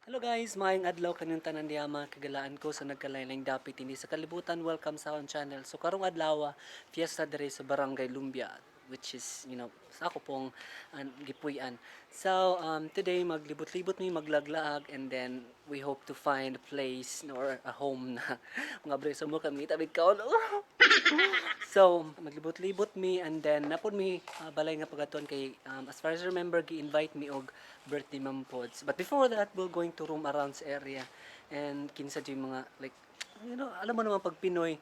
Hello guys, maayong adlaw kanyong tanan diha, mga kagalaan ko sa nagkalain-laing dapit dinhi sa kalibutan. Welcome sa akong channel. So karong adlaw, fiesta diri sa Barangay Lumbia, which is, sa ako pong gipuy-an. So today maglibot-libot mi, maglaglaag, and then we hope to find a place or a home na mga bre sa mo kami tabig kaon. So, maglibot-libot mi and then napod mi balay nga pagatuan kay as far as I remember, gi-invite mi og birthday mampods. But before that, we're going to roam around sa area and kinsa jud yung mga like alam mo naman pag Pinoy,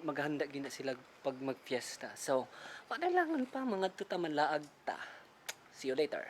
maghanda gina sila pag magfiesta. So, wala lang pa mga tuta manlaag ta. See you later.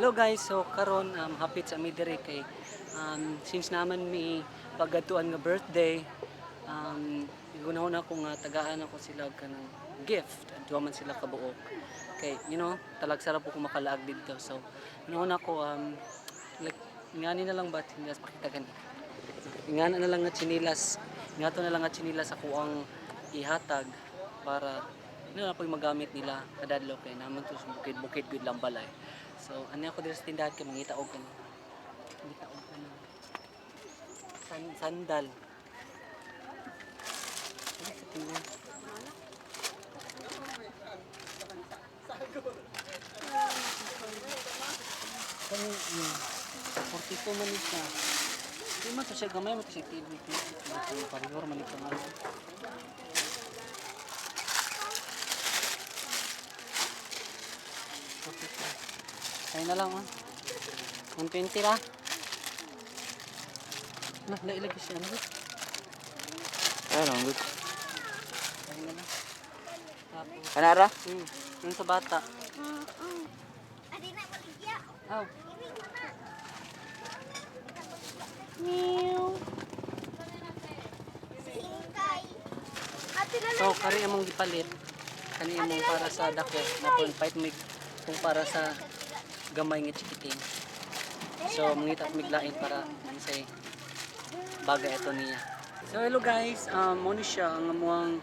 Hello guys, so karon hapit sa mi diri kay since naman mi pagadtuan nga birthday, gunahon ako nga tagaan ako sila og kanang gift at duha man sila kabuok. Kay talagsa ra po ko makalaag didto. So gunahon ako like ngani na lang ba tsinelas pakita gani. Ingana na lang nga tsinilas, ngato na lang nga tsinilas ako ang ihatag para na po yung magamit nila kadadlaw kay naman to sa bukid-bukid gud lang balay. So ano ako diri sa tindahan kay mangita og kanang mangita og kanang sandal. Ano sa tindahan? Kani yung 42 man ni siya. Di man to siya gamay mo to siya TV. Parehor man ito nga. Kaya na lang ah. 120 ra. Na, nailagay siya ano? Ayun, ang good. Kaya na lang. Tapos, Kanara? Yung sa bata. Adi na maligya. Aw, Meow. Singkay. Ate na So, kari among gipalit. Kani among para sa dako. Napon fight mig kung para sa gamay nga chikiting. So, mangita ko miglain para unsay bagay ito niya. So, hello guys. Mo ni siya ang amuang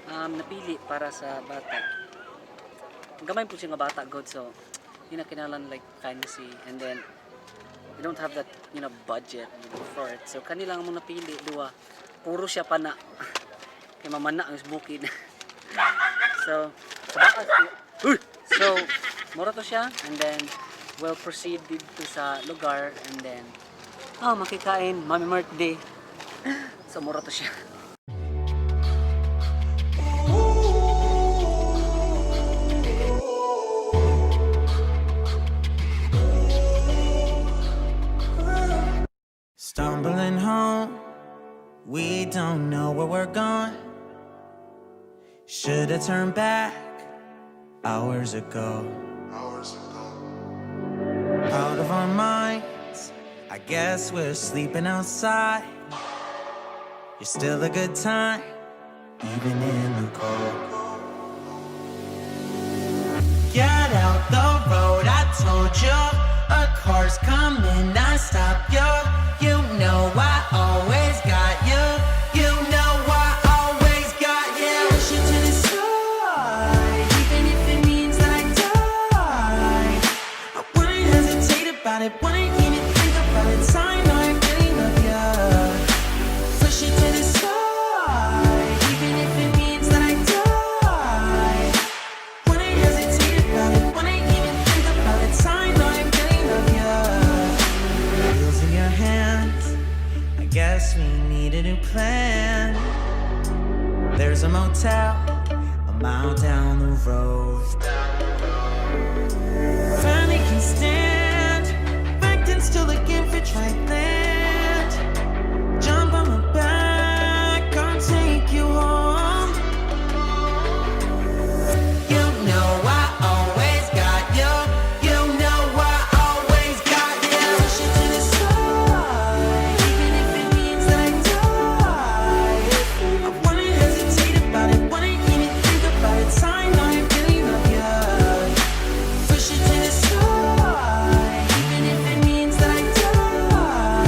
napili para sa bata. Gamay po siya nga bata god, so yun na kinahanglan like fancy and then we don't have that budget for it. So kanila ang among napili duha. Puro siya pana. Kay mamana ang bukid. So, kabakas. Uy! So, mura to siya and then we'll proceed dito sa lugar and then makikain, Mami birthday. So, mura to siya. Stumbling home, we don't know where we're going. Should've turned back hours ago. Hours ago. Out of our minds, I guess we're sleeping outside. You're still a good time, even in the cold. Get out the road, I told you. A car's coming, I stop you. You know I always got you. You know I always got you. Push it to the side, even if it means that I die. I wouldn't hesitate about it, wouldn't even think about it. I know I really love you. Push it to the side, even if it means that I die. Wouldn't hesitate about it, wouldn't even think about it. I know I really love you. Wheels in your hands, I guess we need a new plan. There's a motel a mile down the road. Finally can stand, acting still looking for dry land. Jump on my back, I'll take you home. You know I always got you. You know I always got you. Push it to the side, even if it means that I die. I wouldn't hesitate about it, wouldn't even think about it. I know I really love you. Push it to the side, even if it means that I die.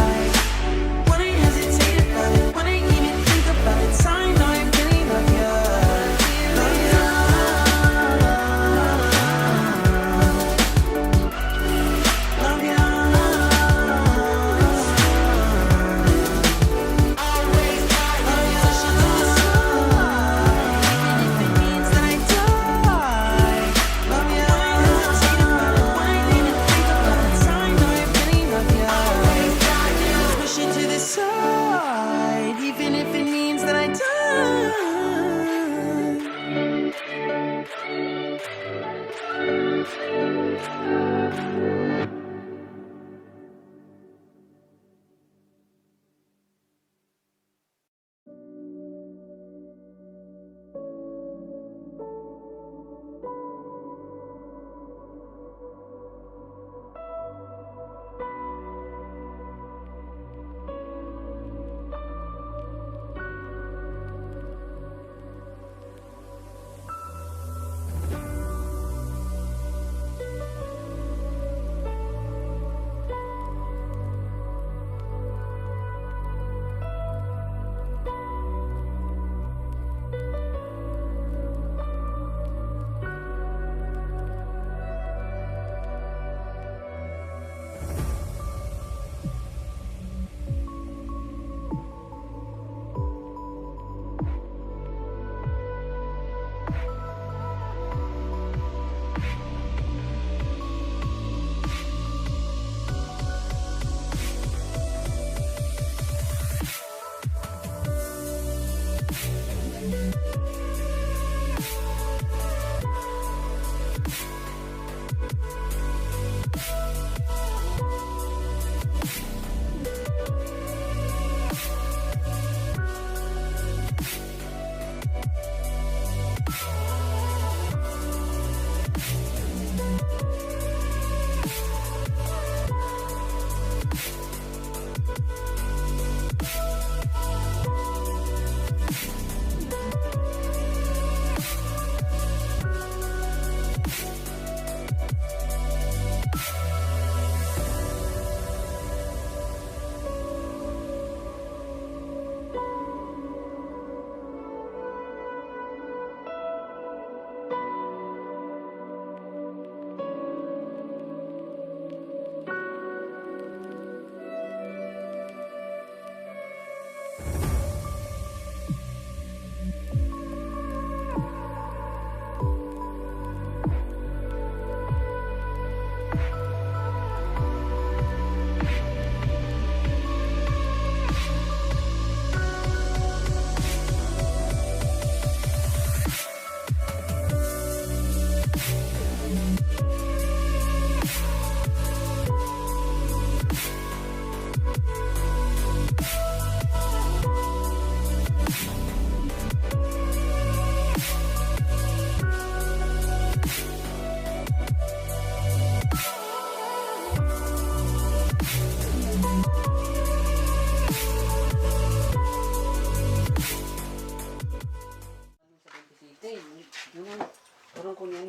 Turong ko niyan.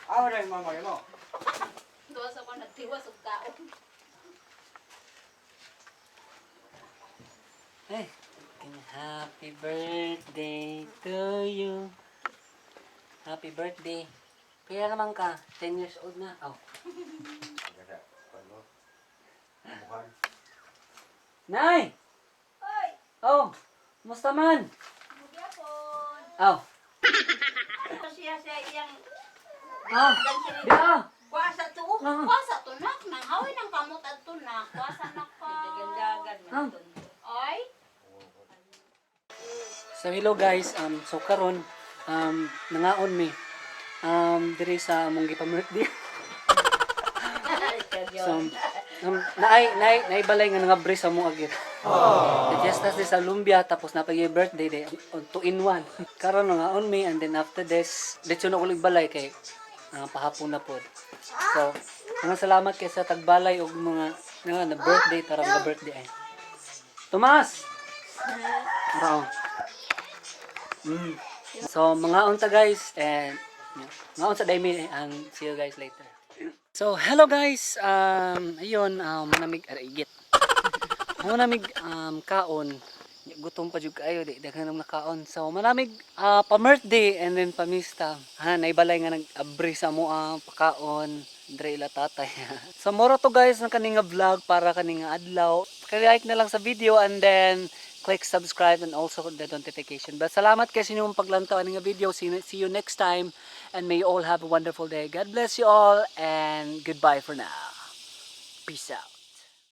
Ah, wala yung mama mo. Gawas ako nagtiwas og kaon. Hey. Happy birthday to you. Happy birthday. Kaya naman ka, 10 years old na. Oh. Nay! Oy! Oh, musta man? Magyapon. Oh. Siya siya iyang Ah, biya. kuasa to. Ah. Kuasa to nak, nang haway ng kamot adto nak, kuasa nak ka. Ah. Ay, So hello guys, so karon nangaon mi diri sa among gipa-birthday. So naay naay naay balay nga nangabre sa among agir. The fiesta di sa Lumbia, tapos napag birthday day on 2 in 1. Karon nangaon mi, and then after this diretso na ulig balay kay pahapon na pod. So, mga salamat kay sa tagbalay og mga nga na birthday tarang na birthday ay. Tomas. Raon. So, mga unta guys, and yeah, mga unta daymi and see you guys later. So, hello guys. Ayun, manamig araigit. Manamig kaon. Gutom pa jud kaayo, di daghan nang nakaon. So, manamig pa-birthday and then pamista. Ha, naibalay nga nag-abri sa mo ang pakaon. Dre ila tatay. So, moro to guys ng kaninga vlog para kaninga adlaw. Paki-like na lang sa video and then click subscribe and also the notification bell. Salamat kay sa inyong paglantaw ani nga video. See you next time and may you all have a wonderful day. God bless you all and goodbye for now. Peace out.